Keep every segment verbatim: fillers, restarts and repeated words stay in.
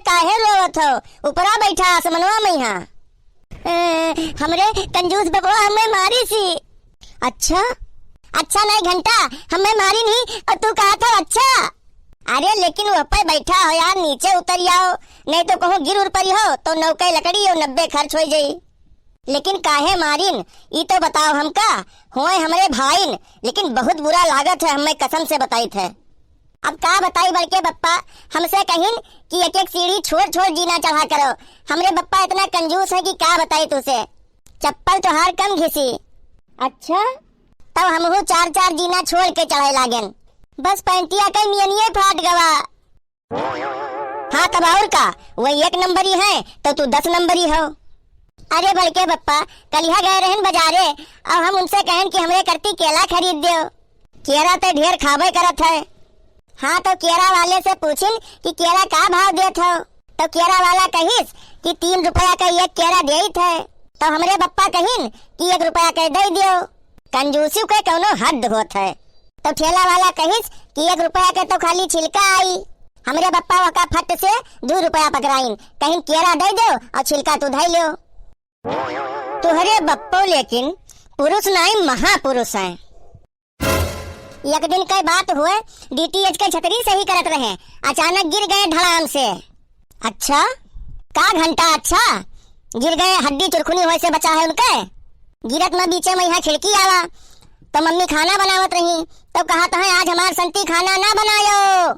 काहे रोवत हो? ऊपरा बैठा आसमनवा मइहाँ। ए, हमरे कंजूस बपवा हमें मारिस ही। अच्छा? अच्छा नाहीं घंटा, हमें मारिन ही अउर तू कहत हो अच्छा? अरे लेकिन वह पे बैठा हो यार, नीचे उतरि आओ, नाहीं तो कहूँ गिर उर परी हो तो नौके लकड़ी अउर नब्बे खर्च होइ जाई। लेकिन काहे मारिन, ई तो बताओ हमका। होए हमरे भाइन, लेकिन बहुत बुरा लागत है, हमें कसम से बताइत है। अब का बताई बड़के बप्पा, हमसे कहिन कि एक एक सीढ़ी छोड़ छोड़ जीना चढ़ा करो। हमरे बप्पा इतना कंजूस है कि का बताई तुसे। चप्पल तोहार कम घिसी। अच्छा? तब हमहू चार चार जीना छोड़ के चढ़े लागेन। बस पैंटिया के मियनिये फाट गवा। हाँ, तब और का, वही एक नंबरी है, तो तू दस नंबरी हो। अरे बड़के बप्पा, कलिहा गए रहन बजारे, अउर हम उनसे कहन कि हमरे करती केला खरीद देव। केरा ते ढेर खाबे करत है। हाँ, तो केरा वाले से पूछिन कि केरा का भाव देत हो, तो केरा वाला कहिस कि तीन रुपया का एक केरा देत है। तो हमरे बप्पा कहिन कि एक रुपया के दे दियो। कंजूसी के कौनो हद होत है। तो ठेला वाला कहिस कि एक रुपया के तो खाली छिलका आई। हमरे बप्पा वका फट से दू रुपया पकड़ाइन, कहिन केरा दे दो अउर छिलका तू धई लो। तोहरे बप्पो लेकिन पुरुष नाई महापुरुष हैं। एक दिन के बात हुए, डीटीएच के छतरी सही करत रहे, अचानक गिर गए धड़ाम से। अच्छा? का घंटा अच्छा? गिर गए, हड्डी चुरखुनी होए से बचा है उनके? गिरत में बीचे में यहाँ खिड़की आवा, तो मम्मी खाना बनावत रही, तो कहत हैं, "आज हमार संती खाना ना बनायो।"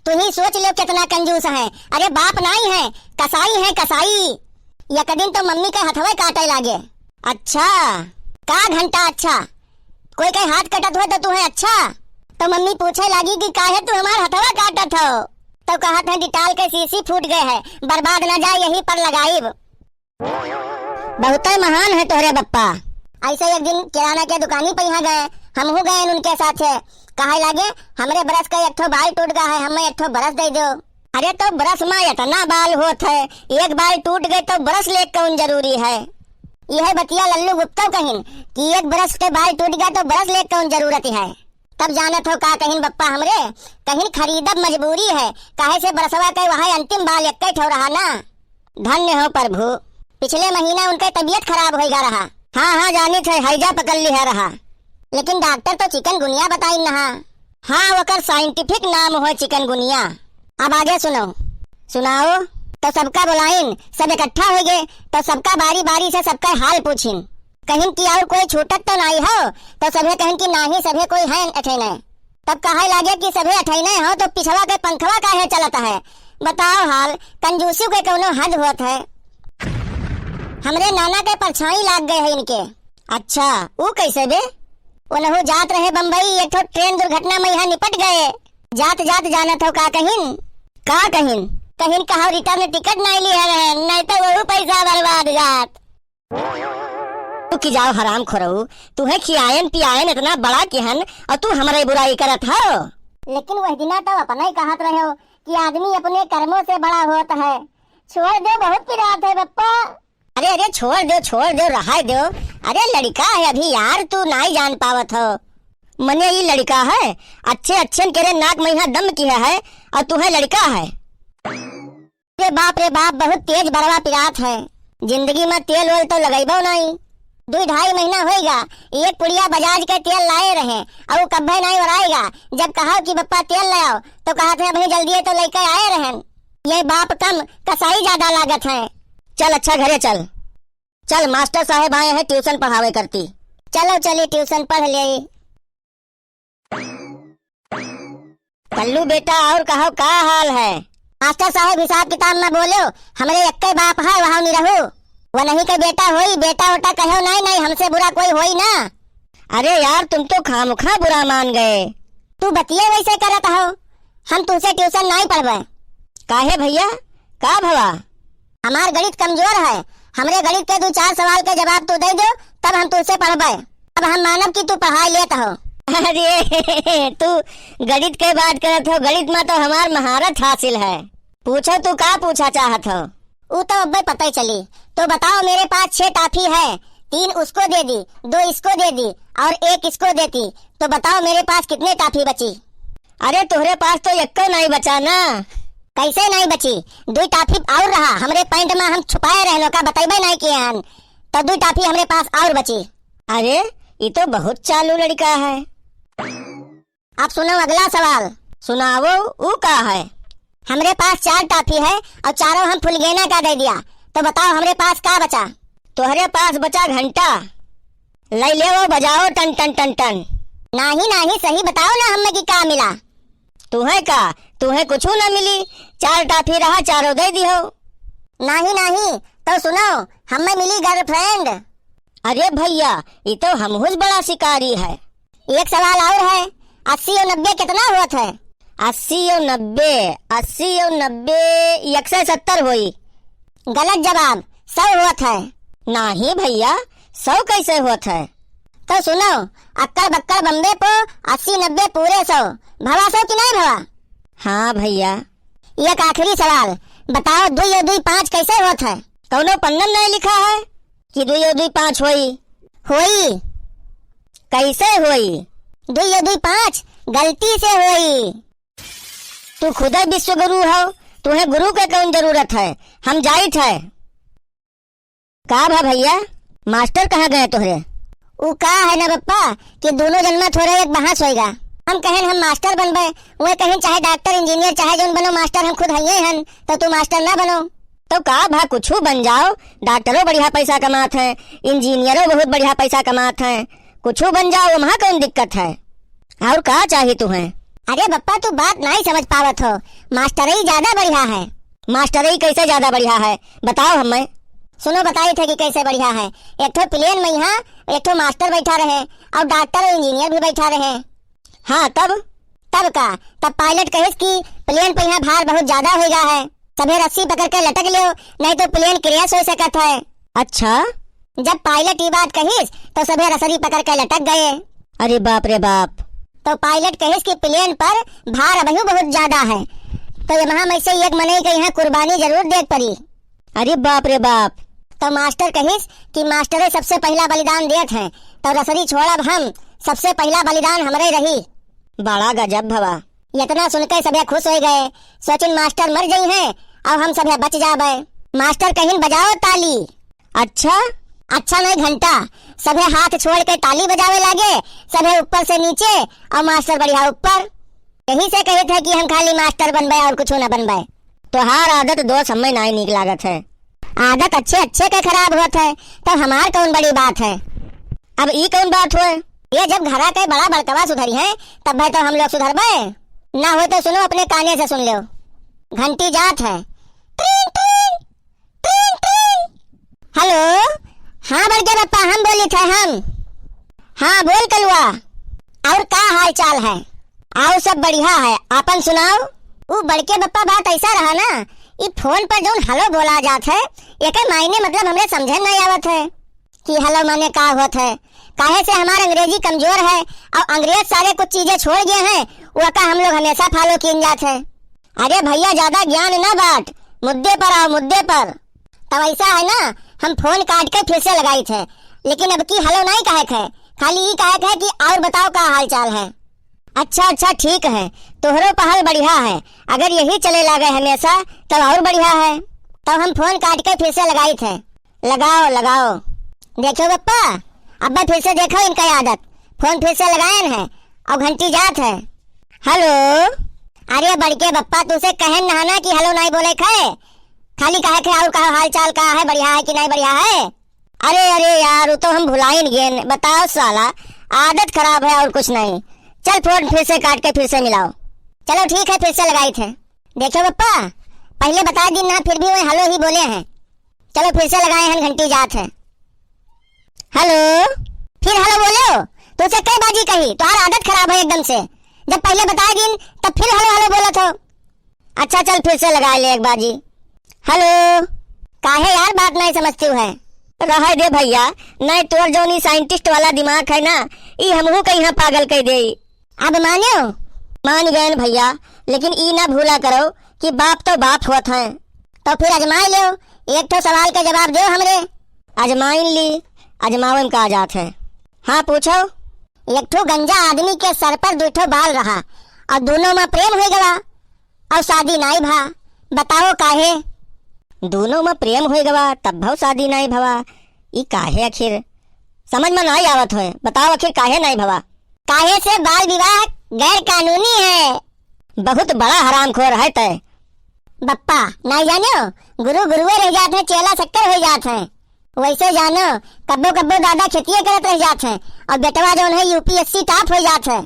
तू ही सोच लो कितना कंजूस है। अरे बाप नाई है, कसाई है, कसाई। एक दिन तो मम्मी के हथवे काटे लागे। अच्छा, का घंटा अच्छा? कोई के हाथ कटत हो तो तू है अच्छा? तो मम्मी पूछे लागी कि काहे तू हमार हथवा काटत हो? तो कहत है, "डिटाल के शीशी फूट गए है, बर्बाद ना जाए, यही पर लगाइब।" बहुतै महान है तोहरे बप्पा। ऐसे एक दिन किराना के दुकानी पे यहाँ गए, हमहू गए उनके साथे। कहे लागे, "हमरे ब्रश का एक ठो बाल टूट गया है, हमें एक ठो ब्रश दे दो।" अरे तो ब्रश में इतना बाल होत है, एक बाल टूट गए तो ब्रश ले कौन जरूरी है? यह बतिया लल्लू गुप्ता कहिन कि एक ब्रश के बाल टूट गया तो ब्रश ले कौन जरूरत है? तब जानत हो का कहिन बप्पा हमरे, कहिन खरीदब मजबूरी है, काहे से बरसवा के वह अंतिम बाल एक्के ठो रहा ना। धन्य हो प्रभु, पिछले महीना उनके तबीयत खराब होइगा रहा। हाँ, हाँ, जानित है, हैजा पकड़ लिहा रहा। लेकिन डॉक्टर तो चिकनगुनिया बताइन नहा। हाँ, ओकर scientific नाम हो चिकनगुनिया। अब आगे सुनो। सुनाओ। तो सबका बुलाइन, सब इकट्ठा होइ गए, तो सबका बारी बारी से सबका हाल पूछिन। कहिन कि और कोई छूटत तो नाई हो? तो सभे कहिन कि नाही, सभे कोई है अठैने। तब कहे लागे कि सभे अठैने हो तो पिछवा के पंखवा काहे चलत है? बताओ हाल, कंजूसी के कौनो हद होत है? हमरे नाना के परछाई लाग गए है इनके। अच्छा, ऊ कैसे बे? ओनहु जात रहे बम्बई, एक ठो ट्रेन दुर्घटना में यहाँ निपट गए। जात जात जानत हो का कहिन? का कहिन? कहिन कहो return ticket नहीं लिहे रहे, नहीं तो वहू पैसा बर्बाद जात। तू की जाओ हराम खोरऊ, तुहे खियायन पियायन इतना बड़ा किहन और तू हमरे बुराई करत हो। लेकिन वह दिना तो अपना ही कहत रहे हो कि आदमी अपने कर्मों से बड़ा होत है। छोड़ दो, बहुत पिरात है बप्पा। अरे, अरे, छोड़ दो, छोड़ दो, रहाय दो। अरे, लड़का है अभी यार, तू नाई जान पावत हो। मने ई लड़का है, अच्छे, अच्छे केरे नाक में यहाँ दम किहा है, और तू है लड़का है। रे बाप रे बाप, बहुत तेज बरवा पिरात है। जिंदगी में तेल वेल तो लगइबो नाई। दुई ढाई महीना होइगा, एक पुड़िया बजाज के तेल लाए रहे, और वो कब्बे नाई ओराएगा। जब कहा कि बप्पा तेल ले आओ, तो कहत है, "अबहीं जल्दी तो लेके आए रहन।" ये बाप कम, कसाई ज्यादा लागत है। चल अच्छा घरे चल। चल मास्टर साहेब आए हैं, tuition पढ़ावे करती। चलो चली tuition पढ़ ले। कल्लू बेटा, और कहो, का हाल है? मास्टर साहेब, हिसाब किताब न बोलो, हमरे एक्के बाप है, वहाँ नहीं रहू। वो नहीं के बेटा होई, बेटा ओटा कहो, नहीं, नहीं, हमसे बुरा कोई होई ना। अरे यार, तुम तो खामखा बुरा मान गए। तू बतिये वैसे करत हो, हम तुमसे tuition नहीं पढ़बे। काहे भैया, का भवा? हमार गणित कमजोर है, हमरे गणित के दो चार सवाल के जवाब तू दे दो, तब हम तुमसे पढ़बे। अब हम मानब कि तू पढ़ाई लेत हो। अरे, तू गणित के बात करत हो, गणित में तो हमार महारत हासिल है। पूछो, तू का पूछा चाहत हो? ऊ तो अब्बे पता ही चली। तो बताओ, मेरे पास छह टाफी है, तीन उसको दे दी, दो इसको दे दी और एक इसको देती, तो बताओ मेरे पास कितने टाफी बची? अरे, तोहरे पास तो एक्को नहीं बचा ना। कैसे नाहीं बची? दुइ टाफी और रहा, हमरे पैंट मा हम छुपाए रहनो का, बतैबे नाहीं किए हन, तो दुइ टाफी हमरे पास और बची। अरे, ई तो बहुत चालू लड़का है। अब सुनो अगला सवाल। सुनाओ, ऊ का है? हमरे पास चार टाफी है और चारों हम फुलगेना का दे दिया, तो बताओ हमरे पास का बचा? तोहरे पास बचा घंटा। लइ लेओ, बजाओ टन टन टन टन। नाहीं, नाहीं, सही बताओ ना हमें कि का मिला? तुहें का, तुहें कुछू ना मिली, चार टाफी रहा, चारों दे दिहो। नाहीं, नाहीं, तो सुनो, हमें मिली girlfriend। अरे भइया, ई तो हमहूँ से बड़ा शिकारी है। एक सवाल और है, अस्सी और नब्बे कितना होत है? अस्सी और नब्बे, अस्सी और नब्बे, एक सौ सत्तर होई। गलत जवाब, सौ होत है। नाहीं भइया, सौ कैसे होत है? तो सुनो, अक्कड़ बक्कड़ बम्बे पो, अस्सी नब्बे पूरे सौ, भवा सौ कि नाहीं भवा? हाँ भइया। एक आखिरी सवाल, बताओ, दुई और दुई पाँच कैसे होत है? कौनो पन्नम नाहीं लिखा है कि दुई और दुई पाँच होई? होई। कैसे होई? दुई और दुई पाँच गलती से होई। तू खुदे विश्व गुरु हो, तुहें गुरु के कौन जरूरत है? हम जाइत है। का भा भइया, मास्टर कहाँ गए तोहरे? ऊ का है ना बप्पा कि दोनों जन मा थोड़े एक बहस होइगा। हम कहेन हम मास्टर बनबे, वे कहेन चाहे डॉक्टर, इंजीनियर, चाहे जौन बनो मास्टर, हम खुद हइये हन, तो तू मास्टर ना बनो। तो का भा कुछू बन जाओ, डॉक्टरो बढ़िया पैसा कमात है, इंजीनियरो बहुत बढ़िया पैसा कमात है, कुछू बन जाओ, वहाँ कौन दिक्कत है? और का चाही तुहें? अरे बप्पा, तू बात नाहीं समझ पावत हो, मास्टरई ज्यादा बढ़िया है। मास्टरई कैसे ज्यादा बढ़िया है, बताओ हमें। सुनो, बताइत है कि कैसे बढ़िया है। एक ठो प्लेन मा यहाँ एक ठो मास्टर बैठा रहे और डॉक्टर और इंजीनियर भी बैठा रहे। हाँ, तब? तब का, तब पायलट कहिस कि प्लेन पे यहाँ भार बहुत ज्यादा होइगा है, सभे रस्सी पकड़ के लटक लेओ, नाहीं तो प्लेन क्रैश होइ सकत है। अच्छा। जब पायलट ई बात कहिस, तो सभे रसरी पकड़ के लटक गए। अरे बाप रे बाप। तो पायलट कहिस कि प्लेन पर भार अबहियों बहुत ज्यादा है, तो यमहा में से एक मनई के यहाँ कुर्बानी जरूर देक पड़ी। अरे बाप रे बाप। तो मास्टर कहिस कि मास्टरे सबसे पहिला बलिदान देत हैं, तो रसरी छोड़ब हम, सबसे पहिला बलिदान हमरे रही। बड़ा गजब भवा। इतना सुनके सभे खुश होइ गए, सोचिन मास्टर मर जइहैं और हम सभे बच जाबे। मास्टर कहिन, "बजाओ ताली।" अच्छा? अच्छा नहीं, घंटा। सभे हाथ छोड़ के ताली बजावे लागे, सभे ऊपर से नीचे और मास्टर बढ़िया ऊपर। यही से कहित है कि हम खाली मास्टर बनबे और कुछू न बनबे। तोहार आदत दोस्त हमें नाहीं नीक लागत है। आदत अच्छे अच्छे के खराब होत है, तो हमार कौन बड़ी बात है? अब ई कौन बात होए? ये जब घरा के बड़ा बड़कवा सुधरिहैं, तब भर तो हम लोग सुधरबे। ना होए तो सुनो, अपने काने से सुन लेओ। घंटी जात है। टिंग, टिंग, टिंग, टिंग। हेलो, हाँ बड़के बप्पा, हम बोलित है हम। हाँ बोल कलुआ, और का हाल चाल है? और सब बढ़िया है, आपन सुनाओ। ऊ बड़के बप्पा, बात ऐसा रहा ना, ई फोन पर जौन हेलो बोला जात है, एकर मायने मतलब हमरे समझे नहीं आवत है कि हेलो माने का होत है। काहे से हमार अंग्रेजी कमजोर है और अंग्रेज सारे कुछ चीजें छोड़ गए हैं, वो का हम लोग हमेशा फॉलो कीन जात है। अरे भइया, ज्यादा ज्ञान ना बांट, मुद्दे पर आओ, मुद्दे पर। तब ऐसा है ना, हम फोन काट के फिर से लगाइत है, लेकिन अब की हेलो नहीं कहे थे, खाली ई कहे थे कि और बताओ का हाल चाल है। अच्छा, अच्छा, ठीक है, तोहरो पहल बढ़िया है, अगर यही चले लागे हमेशा, तब और बढ़िया है। तब हम फोन काट के फिर से लगाइत है। लगाओ, लगाओ। देखो बप्पा, अब्बा फिर से देखो इनका आदत, फोन फिर से लगायन है और घंटी जात है। हेलो। अरे बड़के बप्पा, तुसे कहन नहाना कि हेलो नहीं बोले खे, खाली कहे खे और कहो हाल चाल का है, बढ़िया है कि नहीं बढ़िया है। अरे, अरे यार, वो तो हम भुलाइन गेन। बताओ साला, आदत खराब है और कुछ नहीं। चल फोन फिर से काट के फिर से मिलाओ। चलो ठीक है, फिर से लगाइत है। देखो बप्पा, पहले बता दिन ना, फिर भी वो हेलो ही बोले हैं। चलो फिर से लगाए हैं, घंटी जात है। हेलो। फिर हेलो बोले हो? तुमसे कई बाजी कही, तुम्हारा आदत खराब है एकदम से। जब पहले बता दिन, तब फिर हेलो हेलो बोलत हो। अच्छा चल, फिर से लगा ले एक बाजी। हेलो। काहे यार, बात नहीं समझती है? रहे दे भइया, नहीं तोर जौन ई साइंटिस्ट वाला दिमाग है ना, ई हमहू के यहाँ पागल कर देई। अब मान्यो? मान गएन भइया, लेकिन ई ना भूला करो कि बाप तो बाप होत हैं। तो फिर अजमाए लेओ, एक ठो सवाल के जवाब देओ हमरे। अजमाइन ली, अजमावे में का जात है। हाँ, पूछो। एक ठो गंजा आदमी के सर पर दुइ ठो बाल रहा और दोनों में प्रेम हो गवा और शादी नाई भा। बताओ काहे? दूनों में प्रेम होइ गवा, तब भव शादी नाई भवा। ई काहे आखिर? समझ में नाई आवत होए। बताओ आखिर काहे नाई भवा? काहे से बाल विवाह गैर कानूनी है। बहुत बड़ा हरामखोर है तै। बप्पा, नाई जान्यो, गुरु गुरुए रह जात है, चेला शक्कर होइ जात है। वैसे जान्यो, कब्बो कब्बो दादा खेतिये करत रह जात है और बेटवा जौन है U P S C top होइ जात है।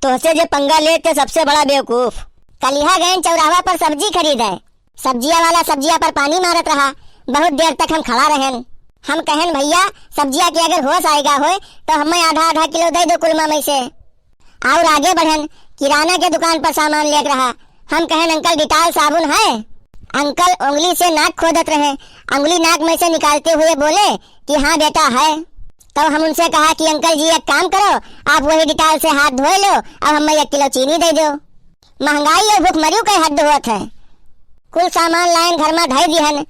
तोहसे जे पंगा ले ते सबसे बड़ा बेवकूफ। कलिहा गयन चौराहा पर सब्जी खरीदे, सब्जिया वाला सब्जिया पर पानी मारत रहा। बहुत देर तक हम खड़ा रहेन। हम कहेन, "भैया, सब्जिया के अगर होश आइगा होए तो हमें आधा आधा किलो दइ दो कुलमा में से।" और आगे बढ़ेन, किराना के दुकान पर सामान लेत रहा। हम कहेन, "अंकल, डिटॉल साबुन है?" अंकल उंगली से नाक खोदत रहे। उंगली नाक में से निकालते हुए बोले कि, "हाँ बेटा, है।" तब हम उनसे कहा कि, "अंकल जी, एक काम करो, आप वही डिटॉल से हाथ धोए लो और हमें एक किलो चीनी दे दो।" महंगाई और भूखमरियो के हद होत है। कुल सामान लायन घर में धइ दिहन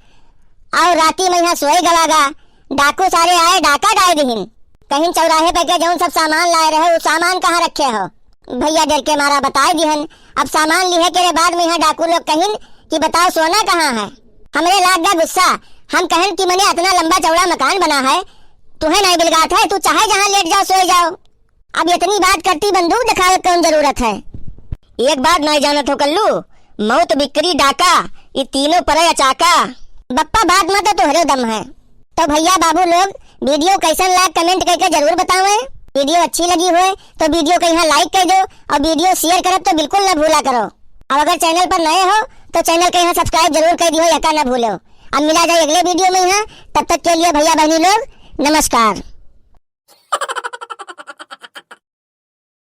और राती में यहाँ सोए गवा गा। डाकू सारे आए, डाका डाइ दिहिन। कहिन चौराहे पे के जौन सब सामान लाए रहे, वो सामान कहाँ रखे हो? भैया डर के मारा बताइ दिहन। अब सामान लिहे के रे बाद में यहाँ डाकू लोग कहिन कि बताओ सोना कहाँ है? हमरे लाग गा गुस्सा। हम कहेन कि मने अतना लंबा चौड़ा मकान बना है, तुहे नाई बिलगात है, तू चाहे जहाँ लेट जाओ सोए जाओ। अब इतनी बात करती बंदूक दिखावे कौन जरूरत है? एक बात नाई जानत हो कल्लू, मौत बिक्री डाका, ई तीनों परे अचाका। बप्पा बात में तो तोहरे दम है। तो भैया बाबू लोग video कैसन लाग comment करके जरूर बतावें। Video अच्छी लगी होए तो video के यहाँ like कर दो और video share करब तो बिल्कुल ना भूला करो। और अगर channel पर नए हो तो channel के यहाँ subscribe जरूर कर दियो, यका ना भूलो। अब मिला जाए अगले video में यहाँ, तब तक के लिए भैया बहनी लोग नमस्कार।